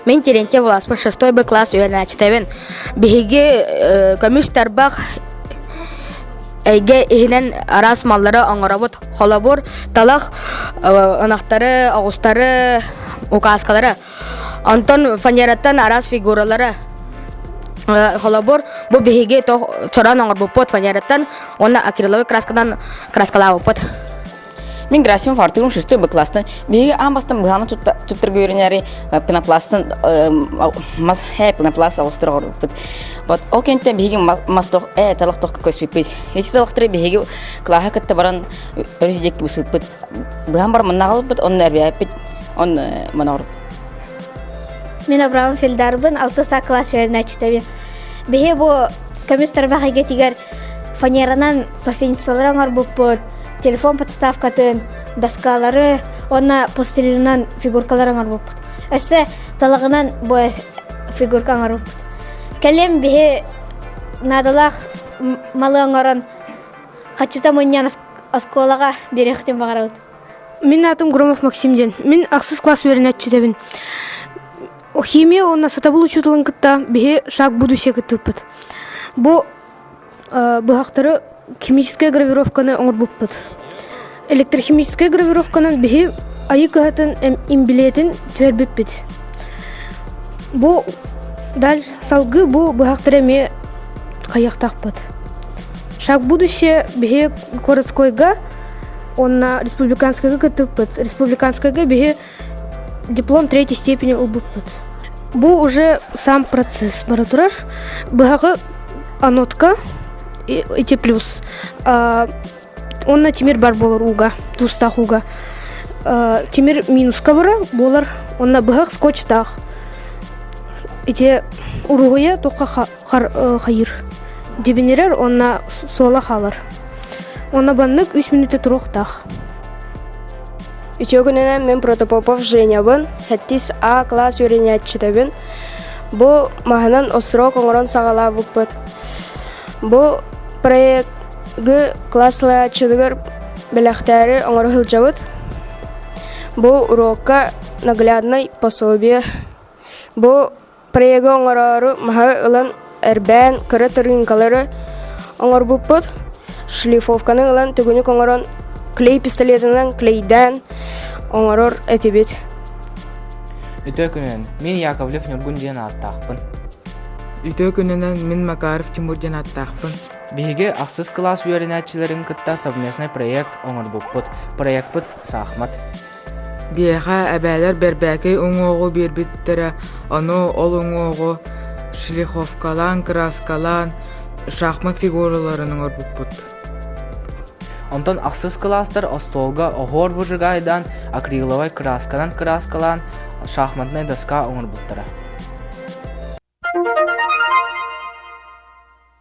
Мин Терентьев Власпын шестой Б класс үөрэнээччитэбин. Биһиги көмүс тарбах эйгэ иһинэн араас маллары оҥоробут. Холобур, талах ынахтары, оҕустары, указкалары. Онтон фанераттан араас фигуралары. Холобур, бу биһиги чорон оҥорбуппут фанераттан уонна акриловый красканан краскалаабыппыт. Мин Герасимов Артурум шестой Б класстан биһиги аан бастан быһааны туттарга үөрэнээри пенопластан мас пенопласт оҕустар оҕорбуппут. Вот ол кэнниттэн биһиги мас тох талах тохка көспүппүт. Ити талахтары биһиги кылааһа кытта баран өрүс диэки бысыппыт. Быһан бар манна аҕалбыт, онно эрбээппит, онно мана оҕорбут. Мин Абрам Фельдарбын, 6 А класс үөрэнээччитэбин. Биһи бу көмүс тарбах эйгэтигэр фанеранан софиницалары оҥорбуппут, телефон подставкатын, доскалары уонна пластилинынан фигуркалары оҥорбуппут. Өссө талаҕынан бу фигурка оҥорбуппут. Кэлин биһи наадалаах малы оҥорон хаччыта мунньан оскуолаҕа биэриэхтин баҕарабыт. Мин аатым Громов Максим диэн. Мин ахсыс класс үөрэнээччитэбин. Химия уонна сатабыл учууталын кытта биһи шаг будущее кыттыппыт. Бу быһахтары химическэй гравировканы оҥорбуппут. Электрохимическэй гравировканан биһи айыы кыһатын имбилиэтин түһэрбиппит. Бу дальше салгыы бу быһахтары эмиэ хайыахтаахпыт. Шаг будущее биһи городскойга уонна республиканскайга кыттыппыт. Республиканскайга биһи диплом третьей степени ылбыппыт. Бу уже сам процесс бара турар. Быһаҕы анодка ити плюс. Онно тимир бар буолар ууга, туустаах ууга. Тимир минуска бара буолар. Онно быһах скотчтаах. Ити уруһуйа туохха хайыр. Дибинирэр онно суола хаалар. Онно баннык үс мүнүүтэ туруохтаах. Үтүө күнүнэн мин Протопопов Женябын, сэттис А класс үөрэнээччитэбин. Бу маһынан острог оҥорон саҕалаабыппыт. Бу проегы класс салайааччытыгар бэлэхтээри оҥоро сылдьабыт. Бу уруокка нагляднай пособие. Бу Проегы оҥороору маһы ылан эрбээн кыра тырыыҥкалары оҥорбуппут. Шлифовканы ылан түгүнүк оҥорон клей пистолетынан клейдээн оҥорор этибит. Үтүө күнүнэн, мин Яковлев Ньургун диэн ааттаахпын. Үтүө күнүнэн, мин Макаров Тимур диэн ааттаахпын. Биһиги ахсыс кылаас үөрэнээччилэрин кытта совместный проект оҥорбуппут. Проекпыт саахмат. Биһиэхэ эбээлэр бэрбээкэй уҥуоҕу биэрбиттэрэ, ону ол уҥуоҕу шлиховкалаан, кырааскалаан шахмат фигураларын оҥорбуппут. Онтон ахсыс кылаастар остуолга оһуор выжигайдаан, акриловай кыраасканан кырааскалаан шахматнай доска оҥорбуттара.